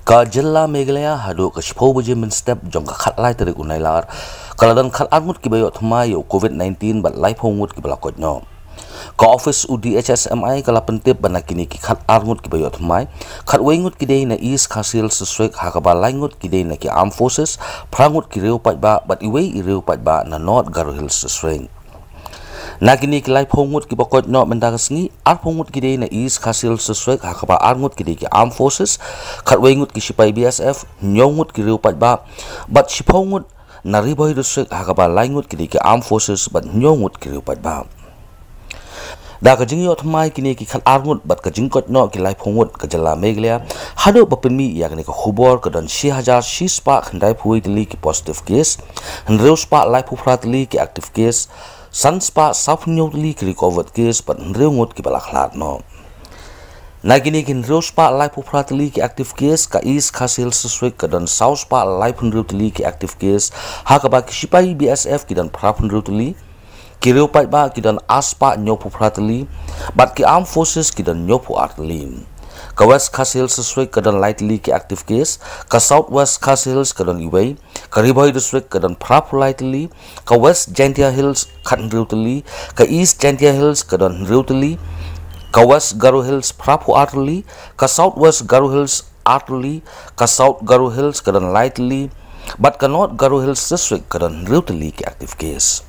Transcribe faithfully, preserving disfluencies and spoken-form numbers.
Ka jylla Meghalaya haduh ka shiphew baje mynstep jong ka khatlai tarik u Nailar, ka la don khatar ngut kiba ïoh thymmai ïa u COVID nineteen bad laiphew ngut kiba la koit noh. Ka office u D H S M I ka la pyntip ba na kine ki khatar ngut kiba ïoh thymmai, khatwei ngut ki dei na East Khasi Hills District, ha kaba lai ngut ki dei na ki Armed Forces, phra ngut ki riew paidbah bad iwei i riew paidbah na North Garo Hills District. Na kine ki laiphew ngut kiba koit noh mynta ka sngi, arphew ngut ki dei na East Khasi Hills District, ha kaba ar ngut ki dei ki Armed Forces, khatwei ngut ki shipai B S F, hynñiew ngut ki riew paidbah bad shiphew ngut na Ri Bhoi District, ha kaba lai ngut ki dei ki Armed Forces bad hynñiew ngut ki riew paidbah. Da ka jingïoh thymmai kine ki khatar ngut bad ka jingkoit noh ki laiphew ngut, ka jylla Meghalaya haduh ba pynmih ïa kane ka khubor ka don shi hajar shi spah khyndaiphew tylli ki positive case, hynriew spah laiphew phra tylli ki active case, san spah sawphew hynñiew tylli ki recovered case bad hynriew ngut kiba la khlad noh. Na kine ki hynriew spah laiphew phra tylli ki active case, ka East Khasi Hills District ka don saw spah laiphew hynriew tylli ki active case, ha kaba ki shipai B S F ki don phraphew hynriew tylli, ki riew paidbah ki don ar spah hynñiewphew phra tylli bad ki Armed Forces ki don hynñiewphew ar tylli. Ka West Khasi Hills District ka don lai tylli ki active case, ka South West Khasi Hills ka don iwei, ka Ri Bhoi District ka don phraphew lai tylli, ka West Jaintia Hills khathynriew tylli, ka East Jaintia Hills ka don hynriew tylli, ka West Garo Hills phraphew ar tylli, ka South West Garo Hills ar tylli, ka South Garo Hills ka don lai tylli bad ka North Garo Hills District ka don hynriew tylli ki active case.